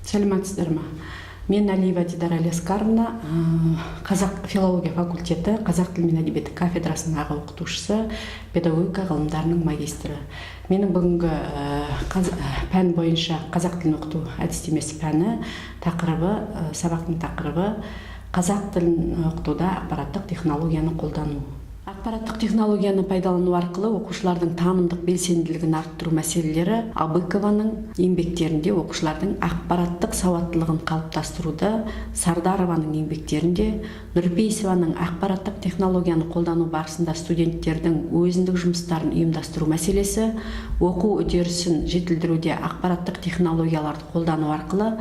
Сәлеметсіздер ме? Мен Әлиева Дидар Әлиасқаровна, қазақ филология факультеті қазақ тілі мен әдебиеті кафедрасының аға оқытушысы, педагогика ғылымдарының магистрі. Менің бүгінгі пән бойынша қазақ тілін оқыту әдістемесі пәні тақырыбы, сабақтың тақырыбы: қазақ тілін оқытуда ақпараттық технологияны қолдану. Ақпараттық технологияны пайдалану арқылы оқушылардың танымдық белсенділігін арттыру мәселелері Абыкованың еңбектерінде, оқушылардың ақпараттық сауаттылығын қалыптастыруды Сардарованың еңбектерінде, Нұрпейісованың ақпараттық технологияны қолдану барысында студенттердің өзіндік жұмыстарын ұйымдастыру мәселесі, оқу үдерісін жетілдіруде ақпараттық технологияларды қолдану арқылы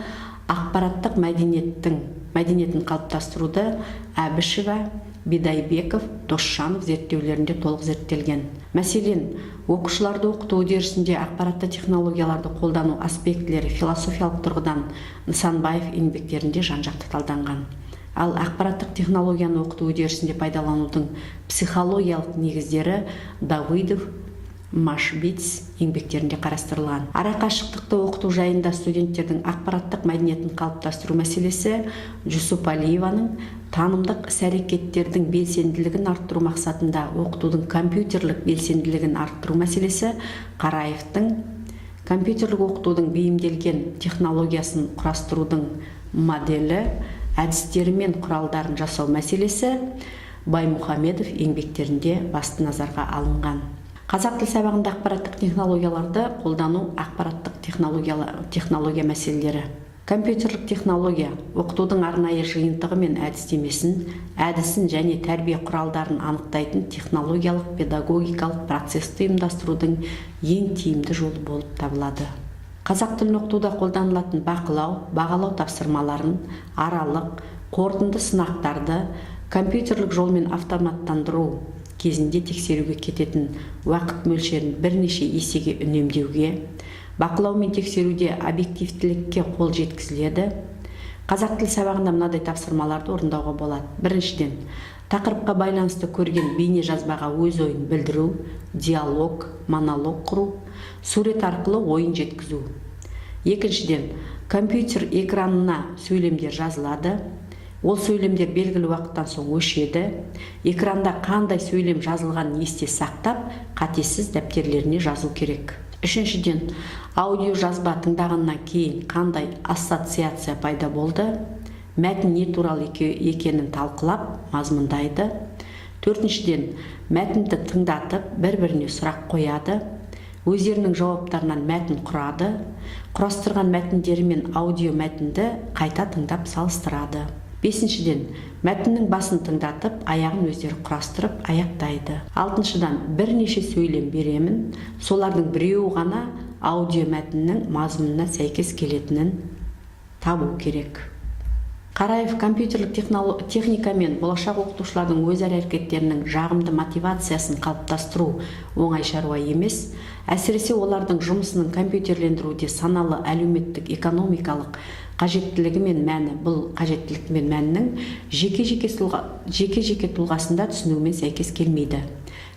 ақпараттық мәдениетін қалыптастыруды Әбішева, Бидайбеков, Досжанов зерттеулерінде толық зерттелген. Мәселен, оқушыларды оқыту үдерісінде ақпаратты технологияларды қолдану аспектілері философиялық тұрғыдан Нысанбаев еңбектерінде жан-жақты талданған. Ал ақпараттық технологияны оқыту үдерісінде пайдаланудың психологиялық негіздері Давыдов, Машбиц еңбектерінде қарастырылған. Арақашықтықты оқыту жайында студенттердің ақпараттық мәдениетін қалыптастыру мәселесі Жүсупалиеваның, танымдық іс-әрекеттердің белсенділігін арттыру мақсатында оқытудың компьютерлік белсенділігін арттыру мәселесі Қараевтың, компьютерлік оқытудың бейімделген технологиясын құрастырудың моделі, әдістері мен құралдарын жасау мәселесі Баймұхамедов еңбектерінде басты назарға алынған. Қазақ тіл сабағында ақпараттық технологияларды қолдану. Ақпараттық технология мәселелері. Компьютерлік технология оқытудың арнайы жиынтығы мен әдістемесін, әдісін және тәрбие құралдарын анықтайтын технологиялық педагогикалық процесті ұйымдастырудың ең тиімді жолы болып табылады. Қазақ тілін оқытуда қолданылатын бақылау, бағалау тапсырмаларын, аралық, қорытынды сынақтарды компьютерлік жолмен автоматтандыру кезінде тексеруге кететін уақыт мөлшерін бірнеше есеге үнемдеуге, бақылау мен тексеруде объективтілікке қол жеткізіледі. Қазақ тіл сабағында мынадай тапсырмаларды орындауға болады. Біріншіден, тақырыпқа байланысты көрген бейне жазбаға өз ойын білдіру, диалог, монолог құру, сурет арқылы ойын жеткізу. Екіншіден, компьютер экранына сөйлемдер жазылады. Ол сөйлемдер белгілі уақыттан соң өшеді. Экранда қандай сөйлем жазылғанын есте сақтап, қатесіз дәптерлеріне жазу керек. Үшіншіден, аудио жазба тыңдағаннан кейін қандай ассоциация пайда болды, мәтін не туралы екенін талқылап, мазмұндайды. Төртіншіден, мәтінді тыңдатып, бір-біріне сұрақ қояды, өздерінің жауаптарынан мәтін құрады, құрастырған мәтіндері мен аудио мәтінді қайта тыңдап салыстырады. Бесіншіден, мәтіннің басын тыңдатып, аяғын өздері құрастырып аяқтайды. Алтыншыдан, бірнеше сөйлем беремін, солардың біреуі ғана аудио мәтіннің мазмұнына сәйкес келетінін табу керек. Қараев компьютерлік техника мен болашақ оқытушылардың өзара әрекеттерінің жағымды мотивациясын қалыптастыру оңай шаруа емес. Әсіресе олардың жұмысының компьютерлендіруде саналы әлеуметтік, экономикалық қажеттілігі мен мәні бұл қажеттілік пен мәнінің жеке-жеке тұлғасында түсінігімен сәйкес келмейді.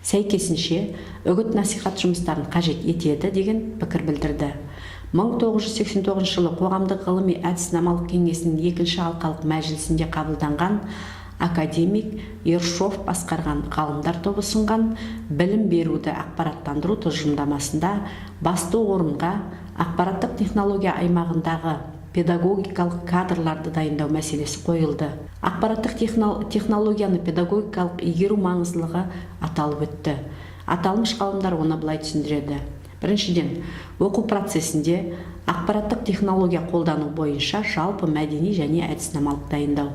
Сәйкесінше, үгіт насихат жұмыстарын қажет етеді деген пікір білдірді. 1989 жылы Қоғамдық ғылыми әдіснамалық кеңесінің екінші алқалық мәжілісінде қабылданған, академик Ершов басқарған ғалымдар тобы ұсынған білім беруді ақпараттандыру тұжырымдамасында басты орынға ақпараттық технология аймағындағы педагогикалық кадрларды дайындау мәселесі қойылды. Ақпараттық технологияны педагогикалық игеру маңыздылығы аталып өтті. Аталмыш ғалымдар оны былай түсіндіреді. Біріншіден, оқу процесінде ақпараттық технология қолдану бойынша жалпы мәдени және әдіснамалық дайындау.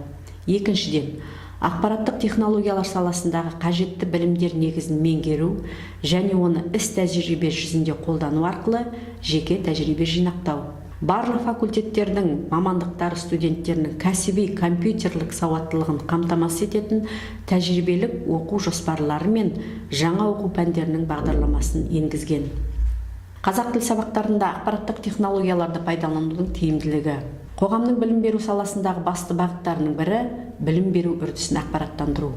Екіншіден, ақпараттық технологиялар саласындағы қажетті білімдер негізін меңгеру және оны іс тәжірибе жүзінде қолдану арқылы жеке тәжірибе жинақтау. Барлық факультеттердің мамандықтары студенттерінің кәсіби компьютерлік сауаттылығын қамтамасыз ететін тәжірибелік оқу жоспарлары мен жаңа оқу пәндерінің бағдарламасын енгізген. Қазақ тіл сабақтарында ақпараттық технологияларды пайдаланудың тиімділігі. Қоғамның білім беру саласындағы басты бағыттарының бірі – білім беру үрдісін ақпараттандыру.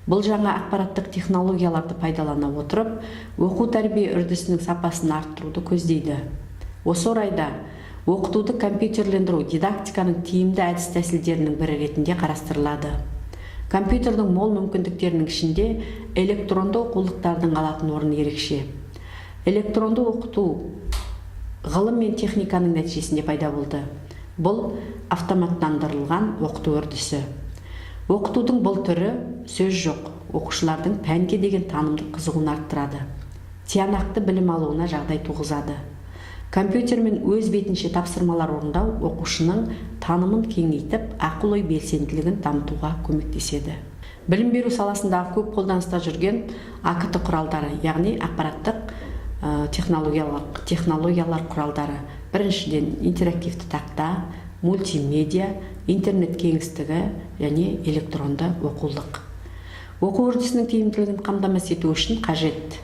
Бұл жаңа ақпараттық технологияларды пайдалана отырып, оқу тәрбие үрдісінің сапасын арттыруды көздейді. Осы орайда Оқытуды компьютерлендіру дидактиканың тиімді әдіс-тәсілдерінің бірі ретінде қарастырылады. Компьютердің мол мүмкіндіктерінің ішінде электронды оқулықтардың алатын орны ерекше. Электронды оқыту ғылым мен техниканың нәтижесінде пайда болды. Бұл автоматтандырылған оқыту үрдісі. Оқытудың бұл түрі, сөз жоқ, оқушылардың пәнге деген танымдық қызығуын арттырады. Тиянақты білім алуына жағдай туғызады. Компьютермен өз бетінше тапсырмалар орындау оқушының танымын кеңейтіп, ақыл-ой белсенділігін дамытуға көмектеседі. Білім беру саласындағы көп қолданыста жүрген АКТ құралдары, яғни ақпараттық технологиялар құралдары. Біріншіден, интерактивті тақта, мультимедиа, интернет кеңістігі және электронды оқулық. Оқу үрдісінің тиімділігін қамтамасыз ету үшін қажет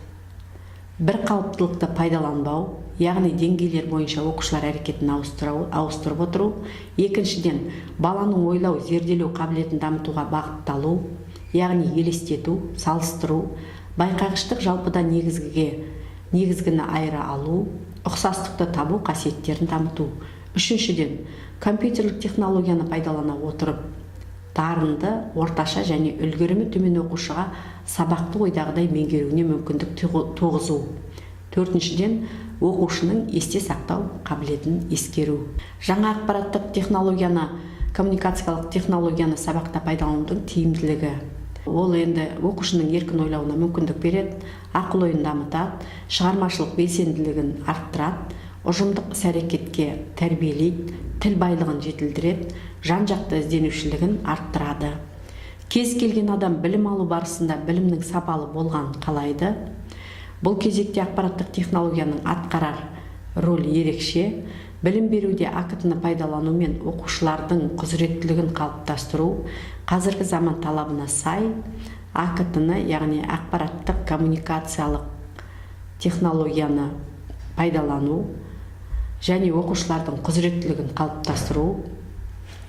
бір қалыптылықты пайдаланбау, яғни деңгейлер бойынша оқушылар әрекетін ауыстырып отыру. Екіншіден, баланың ойлау, зерделеу қабілетін дамытуға бағытталу, яғни елестету, салыстыру, байқағыштық, жалпыдан негізгіні айыра алу, ұқсастықты табу қасиеттерін дамыту. Үшіншіден, компьютерлік технологияны пайдалана отырып, дарынды, орташа және үлгерімі төмен оқушыға сабақты ойдағыдай меңгеруіне мүмкіндік туғызу. Төртіншіден, оқушының есте сақтау қабілетін ескеру. Жаңа ақпараттық технологияны, коммуникациялық технологияны сабақта пайдаланудың тиімділігі. Ол енді оқушының еркін ойлауына мүмкіндік береді, ақыл ойын дамытады, шығармашылық белсенділігін арттырады, ұжымдық іс-әрекетке тәрбиелейді, тіл байлығын жетілдіреді, жан-жақты ізденушілігін арттырады. Кез келген адам білім алу барысында білімнің сапалы болғанын қалайды. Бұл кезекте ақпараттық технологияның атқарар рөлі ерекше. Білім беруде АКТ-ны пайдалану мен оқушылардың құзыреттілігін қалыптастыру қазіргі заман талабына сай АКТ-ны, яғни ақпараттық коммуникациялық технологияны пайдалану және оқушылардың құзыреттілігін қалыптастыру,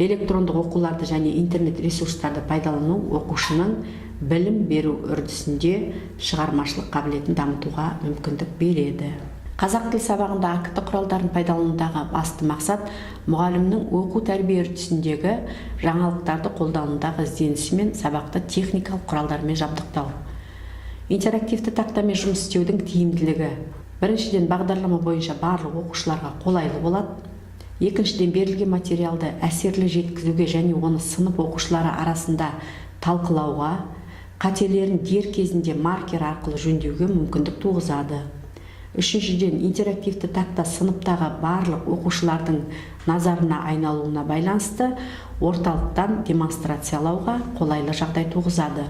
электрондық оқуларды және интернет ресурстарды пайдалану оқушының білім беру үрдісінде шығармашылық қабілетін дамытуға мүмкіндік береді. Қазақ тіл сабағында АКТ құралдарын пайдаланудағы басты мақсат мұғалімнің оқу тәрбие үрдісіндегі жаңалықтарды қолданудағы ізденісі мен сабақты техникалық құралдармен жабдықтау. Интерактивті тақтамен жұмыс істеудің тиімділігі. Біріншіден, бағдарлама бойынша барлық оқушыларға қолайлы болады. Екіншіден, берілген материалды әсерлі жеткізуге және оны сынып оқушылары арасында талқылауға, қателерін дер кезінде маркер арқылы жөндеуге мүмкіндік туғызады. Үшіншіден, интерактивті тақта сыныптағы барлық оқушылардың назарына айналуына байланысты орталықтан демонстрациялауға қолайлы жағдай туғызады.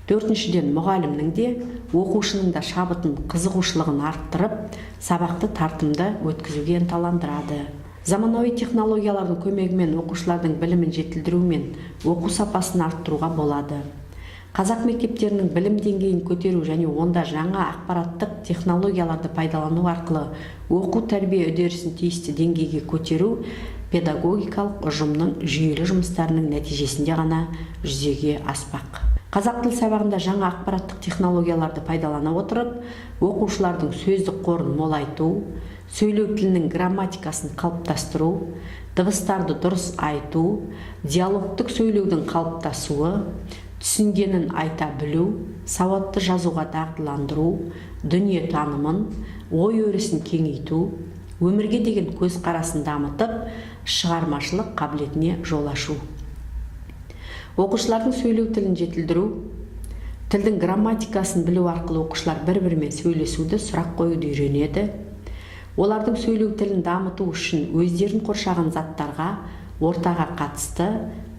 Төртіншіден, мұғалімнің де, оқушының да шабытын, қызығушылығын арттырып, сабақты тартымды өткізуге ынталандырады. Заманауи технологиялардың көмегімен оқушылардың білімін жетілдіру мен оқу сапасын арттыруға болады. Қазақ мектептерінің білім деңгейін көтеру және онда жаңа ақпараттық технологияларды пайдалану арқылы оқу тәрбие үдерісін тиісті деңгейге көтеру педагогикалық ұжымның жүйелі жұмыстарының нәтижесінде ғана жүзеге аспақ. Қазақ тіл сабағында жаңа ақпараттық технологияларды пайдалана отырып, оқушылардың сөздік қорын молайту, сөйлеу тілінің грамматикасын қалыптастыру, дыбыстарды дұрыс айту, диалогтік сөйлеудің қалыптасуы, түсінгенін айта білу, сауатты жазуға дағдыландыру, дүние танымын, ой өрісін кеңейту, өмірге деген көзқарасын дамытып, шығармашылық қабілетіне жол ашу. Оқушылардың сөйлеу тілін жетілдіру, тілдің грамматикасын білу арқылы оқушылар бір-бірімен сөйлесуді, сұрақ қоюды үйренеді. Олардың сөйлеу тілін дамыту үшін өздерін қоршаған заттарға, ортаға қатысты,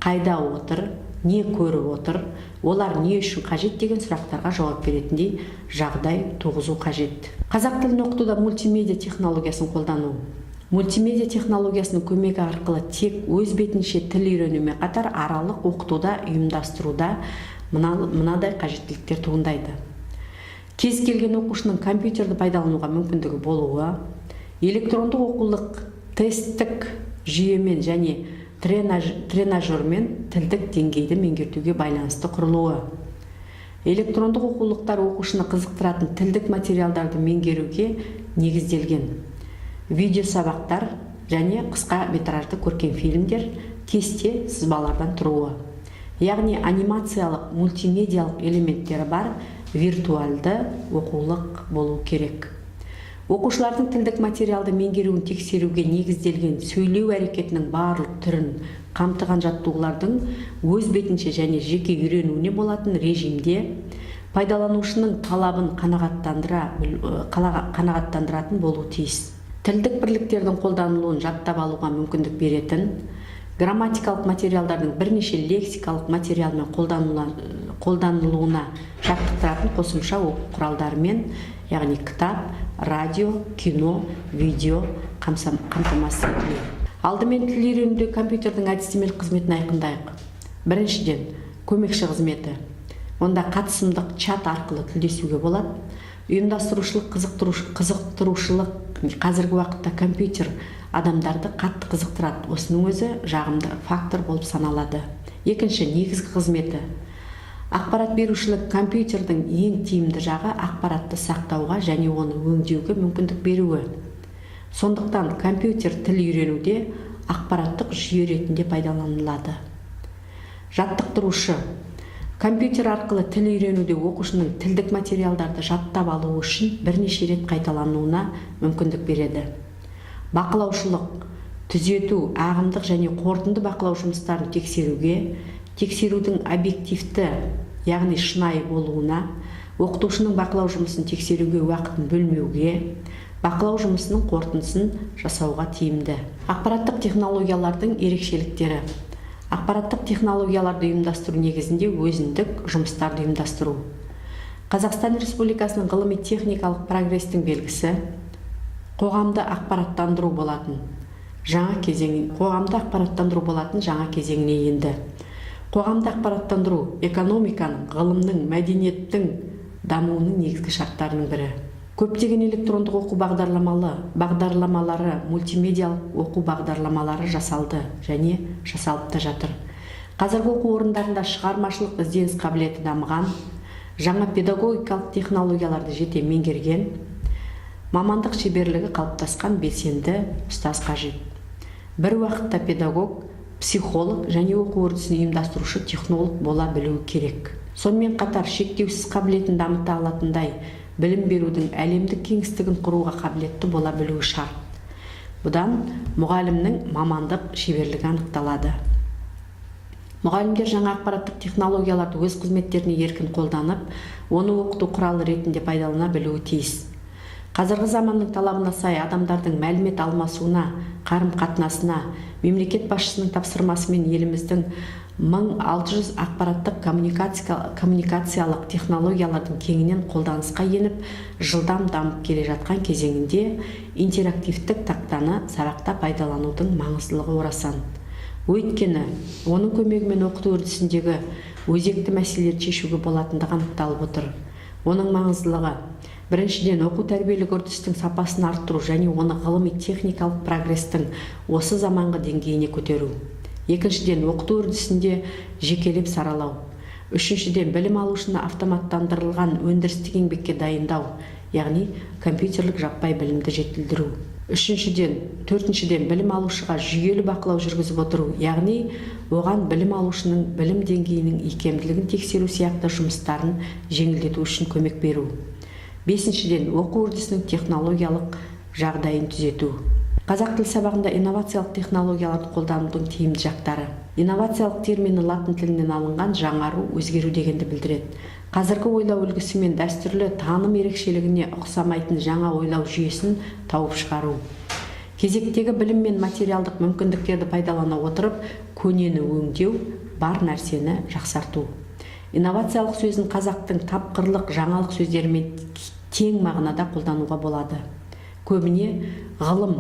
қайда отыр, не көріп отыр, олар не үшін қажет деген сұрақтарға жауап беретіндей жағдай туғызу қажет. Қазақ тілін оқытуда мультимедиа технологиясын қолдану. Мультимедиа технологиясының көмегі арқылы тек өз бетінше тіл үйренумен қатар аралық оқытуда, ұйымдастыруда мынадай қажеттіліктер туындайды. Кез келген оқушының компьютерді пайдалануға мүмкіндігі болуы, электрондық оқулық тесттік жүйемен және тренажермен тілдік деңгейді меңгертуге байланысты құрылуы. Электрондық оқулықтар оқушыны қызықтыратын тілдік материалдарды меңгеруге негізделген. Видео сабақтар, және қысқа метражды көркем фильмдер, кесте, сызбалардан тұруы. Яғни анимациялық, мультимедиялық элементтері бар виртуалды оқулық болу керек. Оқушылардың тілдік материалды меңгеруін тексеруге негізделген сөйлеу әрекетінің барлық түрін қамтыған жаттығулардың өз бетінше және жеке үйренуіне болатын режимде пайдаланушының талабын қанағаттандыратын болуы тиіс. Тілдік бірліктердің қолданылуын жаттап алуға мүмкіндік беретін грамматикалық материалдардың бірнеше лексикалық материалмен қолданылуына жаттықтыратын қосымша оқу құралдарымен, яғни кітап, радио, кино, видео қамтамасыз етілу. Алдымен тіл үйренуде компьютердің әдістемелік қызметін айқындайық. Біріншіден, көмекші қызметі. Онда қатысымдық чат арқылы тілдесуге болады. Ұйымдастырушылық, қызықтырушылық. Қазіргі уақытта компьютер адамдарды қатты қызықтырады. Осының өзі жағымды фактор болып саналады. Екінші, негізгі қызметі. Ақпарат берушілік. Компьютердің ең тиімді жағы ақпаратты сақтауға және оны өңдеуге мүмкіндік беруі. Сондықтан компьютер тіл үйренуде ақпараттық жүйе ретінде пайдаланылады. Жаттықтырушы. Компьютер арқылы тіл үйренуде оқушының тілдік материалдарды жаттап алуы үшін бірнеше рет қайталануына мүмкіндік береді. Бақылаушылық, түзету, ағымдық және қорытынды бақылау жұмыстарын тексеруге, тексерудің объективті, яғни шынайы болуына, оқытушының бақылау жұмысын тексеруге уақытын бөлмеуге, бақылау жұмысының қорытындысын жасауға тиімді. Ақпараттық технологиялардың ерекшеліктері. Ақпараттық технологияларды ұйымдастыру негізінде өзіндік жұмыстарды ұйымдастыру. Қазақстан Республикасының ғылыми техникалық прогрестің белгісі қоғамды ақпараттандыру болатын жаңа кезеңіне енді. Қоғамды ақпараттандыру экономиканың, ғылымның, мәдениеттің дамуының негізгі шарттарының бірі. Көптеген электрондық оқу бағдарламалары, мультимедиялық оқу бағдарламалары жасалды және жасалып та жатыр. Қазіргі оқу орындарында шығармашылық ізденіс қабілеті дамыған, жаңа педагогикалық технологияларды жете меңгерген, мамандық шеберлігі қалыптасқан белсенді ұстаз қажет. Бір уақытта педагог, психолог және оқу үрдісін ұйымдастырушы технолог бола білуі керек. Сонымен қатар шектеусіз қабілетін дамыта алатындай білім берудің әлемдік кеңістігін құруға қабілетті бола білуі шарт. Бұдан мұғалімнің мамандық шеберлігі анықталады. Мұғалімдер жаңа ақпараттық технологияларды өз қызметтеріне еркін қолданып, оны оқыту құралы ретінде пайдалана білуі тиіс. Қазіргі заманның талабына сай адамдардың мәлімет алмасуына, қарым-қатынасына мемлекет басшысының тапсырмасымен еліміздің 1600 ақпараттық коммуникациялық технологиялардың кеңінен қолданысқа еніп, жылдам дамып келе жатқан кезеңінде интерактивтік тақтаны сабақта пайдаланудың маңыздылығы орасан. Өйткені оның көмегімен оқыту үрдісіндегі өзекті мәселелерді шешуге болатындығы анықталып отыр. Оның маңыздылығы: біріншіден, оқу тәрбиелік үрдістің сапасын арттыру және оны ғылыми техникалық прогрестің осы заманғы деңгейіне көтеру. Екіншіден, оқыту үрдісінде жекелеп саралау. Үшіншіден, білім алушыны автоматтандырылған өндірістік еңбекке дайындау, яғни компьютерлік жаппай білімді жетілдіру. Үшіншіден, төртіншіден, білім алушыға жүйелі бақылау жүргізіп отыру, яғни оған білім алушының білім деңгейінің икемділігін тексеру сияқты жұмыстарын жеңілдету үшін көмек беру. Бесіншіден, оқу үрдісінің технологиялық жағдайын түзету. Қазақ тілі сабағында инновациялық технологияларды қолданудың тиімді жақтары. Инновациялық термині латын тілінен алынған, жаңару, өзгеру дегенді білдіреді. Қазіргі ойлау үлгісі мен дәстүрлі таным ерекшелігіне ұқсамайтын жаңа ойлау жүйесін тауып шығару. Кезектегі білім мен материалдық мүмкіндіктерді пайдалана отырып, көнені өңдеу, бар нәрсені жақсарту. Инновациялық сөзін қазақтың тапқырлық, жаңалық сөздерімен тең мағынада қолдануға болады. Көбіне ғылым,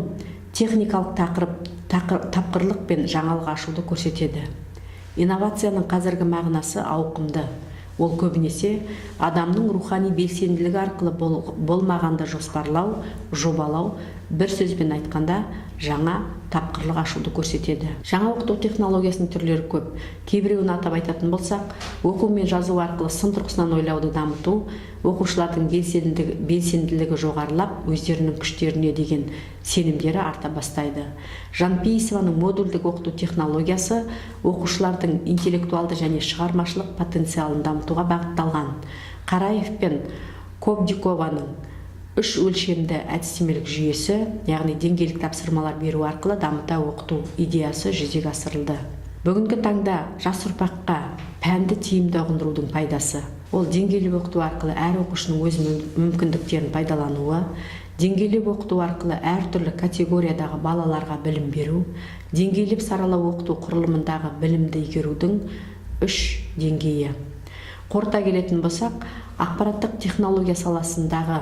техникалық тақырып, тапқырлық пен жаңалық ашуды көрсетеді. Инновацияның қазіргі мағынасы ауқымды. Ол көбінесе адамның рухани белсенділігі арқылы болмағанды жоспарлау, жобалау, Бір сөзбен айтқанда, жаңа тапқырлық ашуды көрсетеді. Жаңа оқыту технологиясының түрлері көп. Кейбіреуін атап айтатын болсақ, оқу мен жазу арқылы сын тұрғысынан ойлауды дамыту, оқушылардың белсенділігі жоғарылап, өздерінің күштеріне деген сенімдері арта бастайды. Жанпейісованың модульдік оқыту технологиясы оқушылардың интеллектуалды және шығармашылық потенциалын дамытуға бағытталған. Қараев пен Кобдикованың үш өлшемді әдістемелік жүйесі, яғни деңгейлік тапсырмалар беру арқылы дамыта оқыту идеясы жүзеге асырылды. Бүгінгі таңда жас ұрпаққа пәнді тиімді ұғындырудың пайдасы ол деңгейлеп оқыту арқылы әр оқушының өз мүмкіндіктерін пайдалануы, деңгейлеп оқыту арқылы әртүрлі категориядағы балаларға білім беру, деңгейлеп саралау оқыту құрылымындағы білімді игерудің үш деңгейі. Қорыта келетін болсақ, ақпараттық технология саласындағы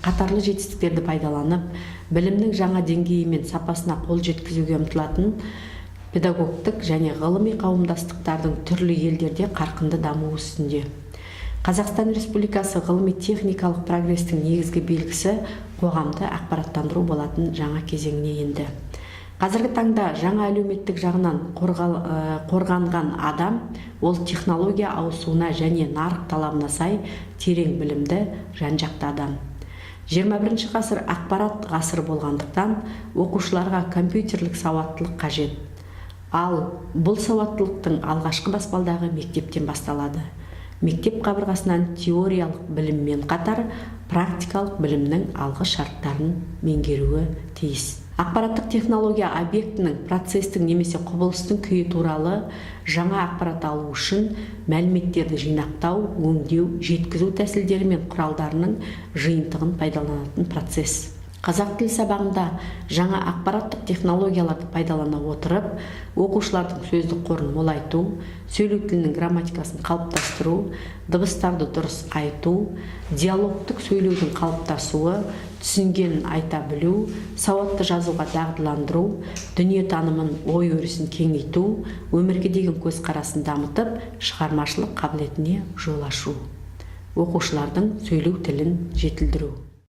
қатарлы жетістіктерді пайдаланып, білімнің жаңа деңгейі мен сапасына қол жеткізуге ұмтылатын педагогтік және ғылыми қауымдастықтардың түрлі елдерде қарқынды дамуы үстінде. Қазақстан Республикасы ғылыми техникалық прогрестің негізгі белгісі қоғамды ақпараттандыру болатын жаңа кезеңіне енді. Қазіргі таңда жаңа әлеуметтік жағынан қорғанған адам ол технология ауысуына және нарық талабына сай терең білімді, жан-жақты адам. 21 ғасыр ақпарат ғасыры болғандықтан оқушыларға компьютерлік сауаттылық қажет. Ал бұл сауаттылықтың алғашқы баспалдағы мектептен басталады. Мектеп қабырғасынан теориялық біліммен қатар практикалық білімнің алғы шарттарын меңгеруі тиіс. Ақпараттық технология объектінің, процестің немесе құбылыстың күйі туралы жаңа ақпарат алу үшін мәліметтерді жинақтау, өңдеу, жеткізу тәсілдері мен құралдарының жиынтығын пайдаланатын процесс. Қазақ тілі сабағында жаңа ақпараттық технологияларды пайдалана отырып, оқушылардың сөздік қорын молайту, сөйлеу тілінің грамматикасын қалыптастыру, дыбыстарды дұрыс айту, диалогтік сөйлеудің қалыптасуы, түсінгенін айта білу, сауатты жазуға дағдыландыру, дүниетанымын, ой өрісін кеңейту, өмірге деген көзқарасын дамытып, шығармашылық қабілетіне жол ашу, оқушылардың сөйлеу тілін жетілдіру.